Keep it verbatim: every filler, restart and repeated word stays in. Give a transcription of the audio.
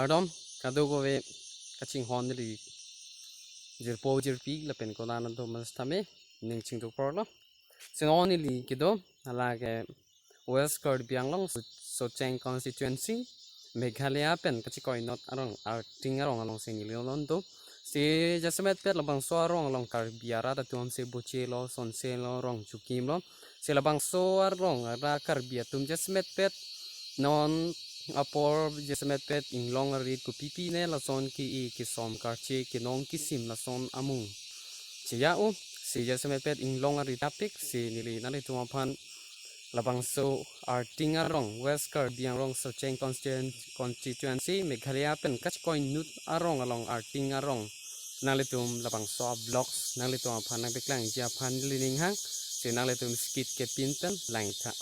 Dom, kadokave kachinghon neli jirpo jirpi lapen konat atum mas tame ning chingduk porlo. Si non neli kedo lake West Karbi Anglong, So-, Socheng constituency, Meghalaya pen kachikoinot arong, arting arong alongsi neli non do. Si jasemetpet labangso arong along Karbi arat atum si bochelo, sonselo, rong chukimlo. Si labangso arong arat Karbi atum jasemetpet non apor jasemetpet inglong arit kopi pine lason ke-e kesom karche kenong kisim lason amung cheya-o. Si jasemetpet inglong arit apik si neli nanglitum aphan labangso arting arong, West Karbi Anglong Socheng constituen-, constituency, Meghalaya pen kachikoinot arong along arting arong nanglitum labangso vlogs nanglitum aphan nangpaklangji aphan neli ning hang. Si nanglitum skip kepin pen langtha.